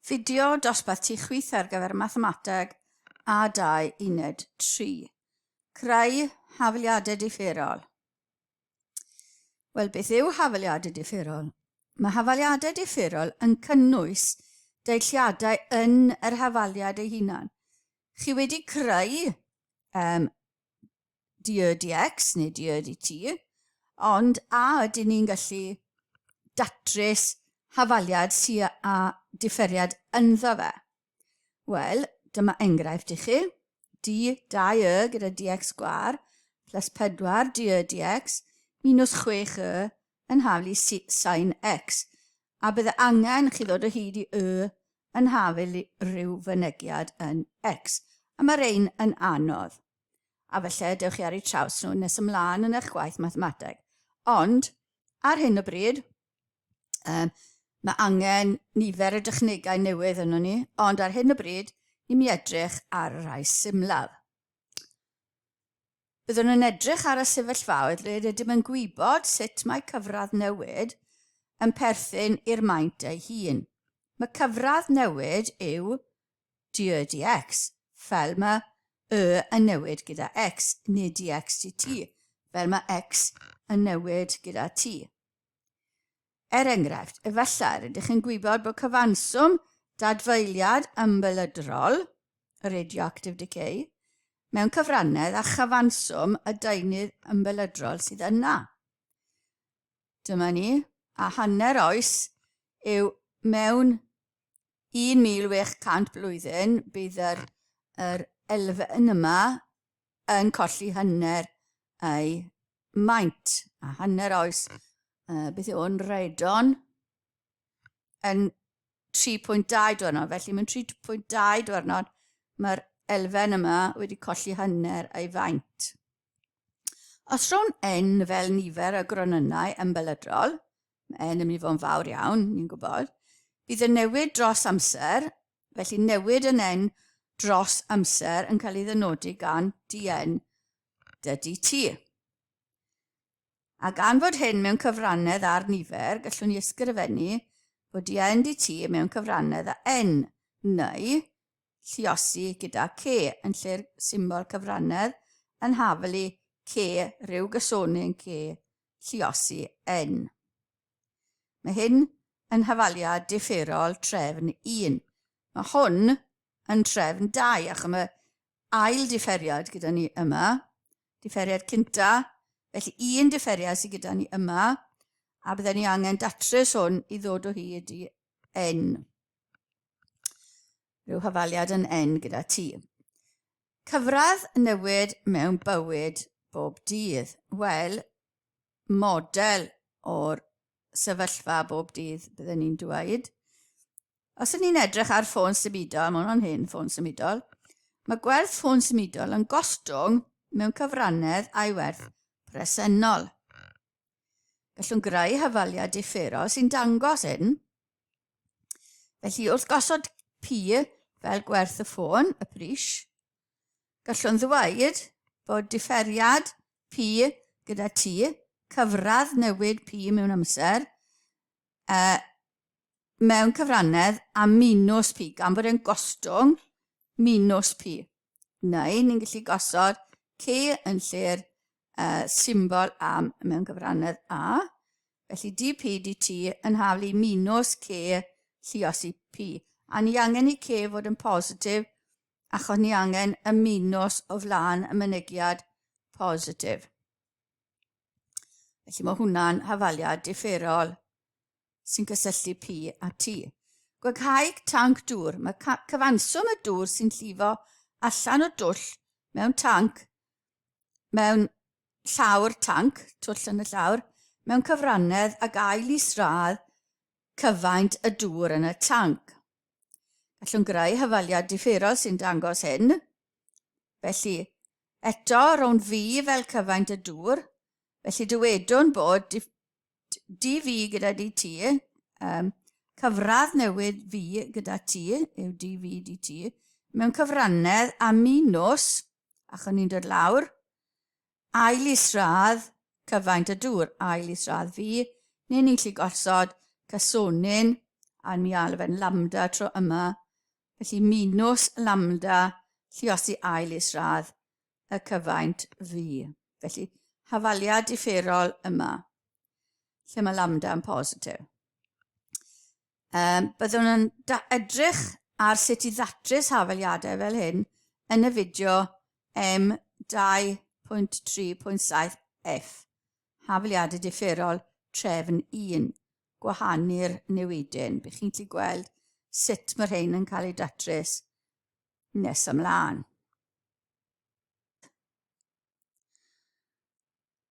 Fideo dosbarth tu chwith ar gyfer Mathemateg A2 Uned 3. Creu hafaliadau differol. Wel, beth yw hafaliadau differol? Mae hafaliadau differol yn cynnwys deilliadau yn yr hafaliad ei hunan. Chi wedi creu um, dy dx neu dy dt, ond a ydyn ni'n gallu datrys hafaliad sy â diferiad ynddo fe? Wel, dyma enghraifft i chi. D 2 y gyda dx sgwar plus 4 dy dx minus 6 y yn haflu sin x. A bydde angen chi ddod o hyd i y yn haflu rhyw fynegiad yn x. A mae rhain yn anodd. A felly dewch chi ar eu traws nhw nes ymlaen yn eich gwaith mathemateg. Ond, ar hyn o bryd, um, mae angen nifer o dechnegau newydd yno ni, ond ar hyn o bryd, ni'n mynd edrych ar y rhai symlaf. Byddwn yn edrych ar y sefyllfaoedd lle rydym yn gwybod sut mae cyfradd newid yn perthyn i'r maint ei hun. Mae cyfradd newid yw dy dx, fel mae y yn newid gyda x, neu dx dt, fel mae x yn newid gyda t. Er enghraifft, efallai rydych chi'n gwybod bod cyfanswm dadfeiliad ymbelydrol, radioactive decay, mewn cyfrannedd a chyfanswm y deunydd ymbelydrol sydd yna. Dyma ni, a hanner oes yw mewn 1,600 blwyddyn bydd yr, yr elfen yma yn colli hanner ei maint. A hanner oes, uh, beth yw hwn, redon, yn 3.2 diwrnod. Felly mewn 3.2 diwrnod mae'r elfen yma wedi colli hanner ei faint. Os rhown n fel nifer y gronynnau ymbelydrol, mae n yn mynd i fod yn fawr iawn, ni'n gwybod, bydd y newid dros amser, felly newid yn n dros amser yn cael ei ddynodi gan dn dy dt. A gan fod hyn mewn cyfrannedd ar nifer, gallwn ni ysgrifennu bod dn dt mewn cyfrannedd â n, neu lluosi gyda C yn lle'r symbol cyfrannedd yn hafelu C rhyw gysonyn C lluosi N. Mae hyn yn hafaliad differol trefn 1. Mae hwn yn trefn 2, ac mae ail differiad gyda ni yma, diferiad cynta, felly un diferiad sydd gyda ni yma, a bydden ni angen datrys hwn i ddod o hyd i N. Rhyw hafaliad yn N gyda T. Cyfradd newid mewn bywyd bob dydd. Wel, model o'r sefyllfa bob dydd, bydden ni'n dweud. Os ydyn ni'n edrych ar ffôn symudol, mae hwnna'n hen ffôn symudol, mae gwerth ffôn symudol yn gostwng mewn cyfrannedd a'i werth presennol. Gallwn greu hafaliad differol sy'n dangos hyn. Felly wrth gosod P fel gwerth y ffôn, y pris, gallwn ddweud bod diferiad P gyda T, cyfradd newid P mewn amser, uh, mewn cyfrannedd a minus P, gan bod e'n gostwng minus P. Neu ni'n gallu gosod C yn lle'r uh, symbol am mewn cyfrannedd A. Felly dp dt yn haflu minus C lluosi P. A ni angen i C fod yn positif achos ni angen y minus o flaen y mynegiad positif. Felly mae hwnna'n hafaliad differol sy'n cysylltu P a T. Gwaghau tanc dŵr. Mae cyfanswm y dŵr sy'n llifo allan o dwll mewn tanc, mewn llawr tanc, twll yn y llawr, mewn cyfrannedd ag ail isradd cyfaint y dŵr yn y tanc. Gallwn greu hafaliad differol sy'n dangos hyn. Felly, eto, rown fi fel cyfaint y dŵr. Felly dywedwn bod dv gyda dt, um, cyfradd newid v gyda t yw dv dt, mewn cyfrannedd a minus, ac o'n i'n dod lawr, ail isradd cyfaint y dŵr, ail isradd v, neu ni'n gallu gosod cysonyn A mi alw fe'n lambda tro yma. Felly minus lambda lluosi ail isradd y cyfaint V. Felly hafaliad differol yma, lle mae lambda yn positif. Byddwn yn edrych ar sut i ddatrys hafaliadau fel hyn yn y fideo M2.3.7F, hafaliadau differol trefn 1, gwahanu'r newidyn. Bych chi'n gallu gweld sut mae rhain yn cael eu datrys nes ymlaen.